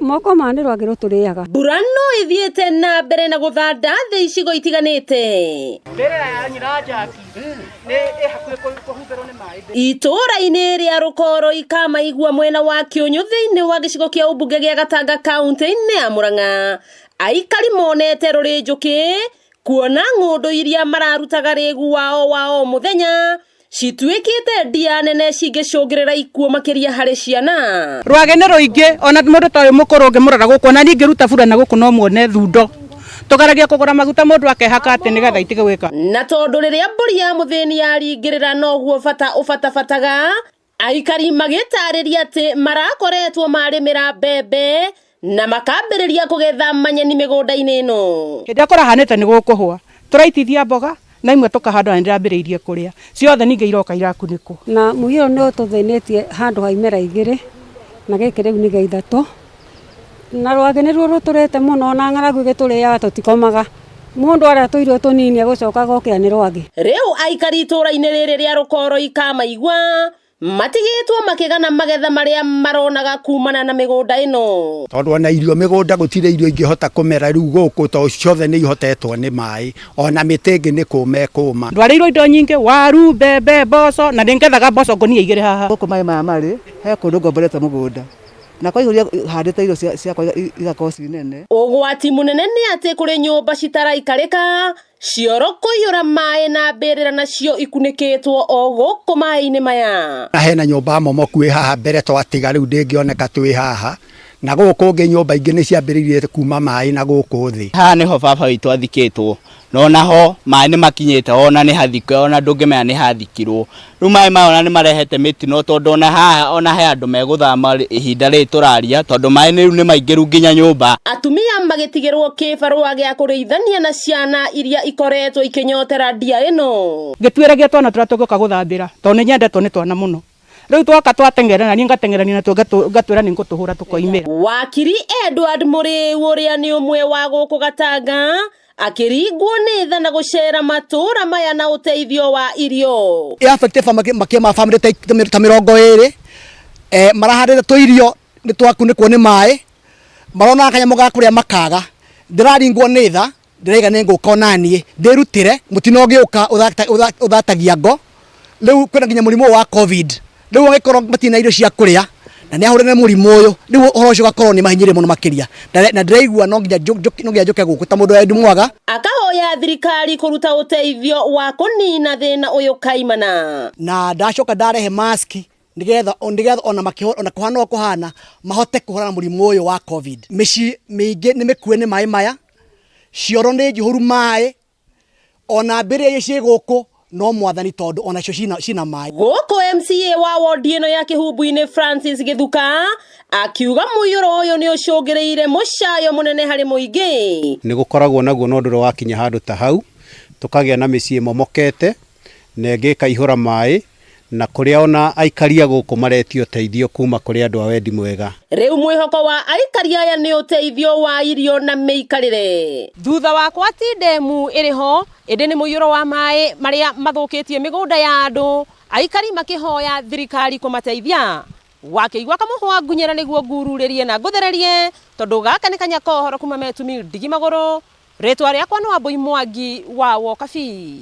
Moko ma nĩ rwagĩ rũtũrĩaga. Mbura no ĩthiĩte na mbere na gũthanda thĩ icigo itiganĩte. Itũũra-inĩ rĩa Rũkoro Ikamaigua mwena wa Kĩũnyũ thĩinĩ wa gĩcigo kĩa ũmbunge gĩa Gatanga kaunti-inĩ ya Murang'a, aikari monete rũrĩ njũkĩ kuona ng'ũndũ iria mararutaga rĩgu wao wa o mũthenya cituĩkĩte ndia nene cingĩcũngĩrĩra ikuũ makĩria harĩ ciana. Rwagĩ nĩ rũingĩ ona mũndũ ta ũyũ mũkũrũ ũngĩmũrora gũkũ ona niĩ ingĩruta burana gũkũ no muone thundo. Tũgeragia kũgũra maguta mũndũ akehaka atĩ nĩgetha itige gwĩka. Na tondũ rĩrĩa mbũri ya mũthĩni yaringĩrĩra noguo bata ũbatabataga, aikari magĩtarĩria atĩ marakoretwo marĩmĩra mbembe na makambĩrĩria kũgetha manyeni mĩgũnda-inĩ ĩno. Hĩndĩ ĩrĩa kũrahanĩte nĩ gũkũhũa, tũraitithia mboga na imwe tũkahanda na nĩndĩrambĩrĩirie kũrĩa, ciothe ningĩ iroka irakunĩkwo. Na mũiyũro nĩ ũtũthĩnĩtie handũ ha imera igĩrĩ na gĩkĩ rĩu nĩ gĩa ithatũ, na rwagĩ nĩruo rũtũrĩte mũno na ng'aragu ĩgĩtũrĩaga tũtikomaga. Mũndũ arĩa tũirio tũnini egũcoka agokĩra nĩ rwagĩ. Rĩu aikari itũũra-inĩ rĩrĩ rĩa Rũkoro Ikamaigua matigĩtwo makĩgana magetha marĩa maronaga kumana na mĩgũnda ĩno. Tondũ ona irio mĩgũnda gũtirĩ irio ingĩhota kũmera rĩu gũkũ tondũ ciothe nĩ ihotetwo nĩ maĩ, ona mĩtĩ ĩngĩ nĩ kũma ĩkũma. Ndwarĩirwo indo nyingĩ, waru, mbembe, mboco, na nĩ ngethaga mboco ngũnia igĩrĩ haha. Gũkũ maĩ maya marĩ, he kũndũ ngomborete mũgũnda, na kwaihũria handĩte irio ciakwa igakorwo ciĩ nene. Ũgwati mũnene nĩ atĩ kũrĩ nyũmba citaraikarĩka, cioro kũiyũra maĩ na mbĩrĩra nacio ikunĩkĩtwo o gũkũ maĩ-inĩ maya. Na hena nyũmba momoku ĩ haha mbere twatiga rĩu ndĩngĩoneka twĩ haha, na gũkũ ũngĩ nyũmba ingĩ nĩ ciambĩrĩirie kuma maĩ na gũkũ thĩ. Haha nĩho baba witũ athikĩtwo, na onaho maĩ nĩ makinyĩte ona nĩ hathike ona ndũngĩmenya nĩ hathikirwo. Rĩu maĩ maya ona nĩ marehete mĩtino tondũ ona haha ona he andũ megũthama ihinda rĩrĩ tũraria tondũ maĩ rĩu nĩ maingĩru nginya nyũmba. Atumia magĩtigĩrwo kĩbarũa gĩa kũrĩithania na ciana iria ikoretwo ikĩnyotera ndia ĩno. Ngĩtuĩragia twana tũrĩa tũngĩũka gũthambĩra tondũ nĩ nyendetwo nĩ twana mũno. Rĩu twoka twateng'era na niĩ ngateng'erania natuo ngatwĩra nĩ ngũtũhũra tũkoimĩra. Wakiri Edward Mũrĩu ũrĩa nĩ ũmwe wa gũkũ Gatanga akĩringwo nĩ tha na gũcera matũũra maya na ũteithio wa irio. Ĩ affect makĩria ma bamĩrĩ ta 20, marahandĩte tũirio nĩ twakunĩkwo nĩ maĩ, maronaga kanyamũ ga kũrĩa makaga. Ndĩraringwo nĩ tha, ndĩraiga nĩ ngũka onaniĩ ndĩrutĩre mũtino ũngĩũka ũthatagia ngo. Rĩu kwĩna nginya mũrimũ wa Covid, rĩu angĩkorwo matirĩ na irio cia kũrĩa na nĩ ahũrane na mũrimũ ũyũ, rĩu ũhoro ũcio ũgakorwo nĩ mahinyĩrĩrie mũno makĩria. Na ndĩraigua no nginya njũke gũkũ ta mũndũ wendi mwega. Akahoya thirikari kũruta ũteithio wa kũnina thĩna ũyũ kaimana. Na ndacoka ndarehe mask nĩgetha nĩgetha ona makĩho ona kũhana o kũhana mahote kũhũrana na mũrimũ ũyũ wa Covid. Mĩciĩ mĩingĩ nĩ mĩkue nĩ maĩ maya, cioro nĩ njihũru maĩ, ona mbĩrĩra iria ciĩ gũkũ no mwathani tondũ onacio cina maĩ. Gũkũ MCA wa wodi ĩno ya Kĩhumbu-inĩ Francis Gĩthuka akiuga mũiyũro ũyũ nĩ ũcũngĩrĩire mũcayo mũnene harĩ mũingĩ. Nĩ gũkoragwo naguo no ndũrĩ wakinya handũ ta hau, tũkagĩa na mĩciĩ ĩmomokete na ĩngĩ ĩkaihũra maĩ na kũrĩa ona aikari a gũkũ maretio ũteithio kuma kũrĩ andũ a wendi mwega. Rĩu mwĩhoko wa aikari aya nĩ ũteithio wa irio na mĩikarĩre. Thutha wa kwati ndemu ĩrĩ ho, ĩndĩ nĩ mũiyũro wa maĩ marĩa mathũkĩtie mĩgũnda ya andũ, aikari makĩhoya thirikari kũmateithia. Wakĩigua kamũhwa ngunyĩra nĩguo ngururĩrie na ngũthererie, tondũ gaka nĩ kanya ka ũhoro kuma Metumi Ndigi Magũrũ. Rĩtwa rĩakwa nĩ Wambũi Mwangi wa Wokabi.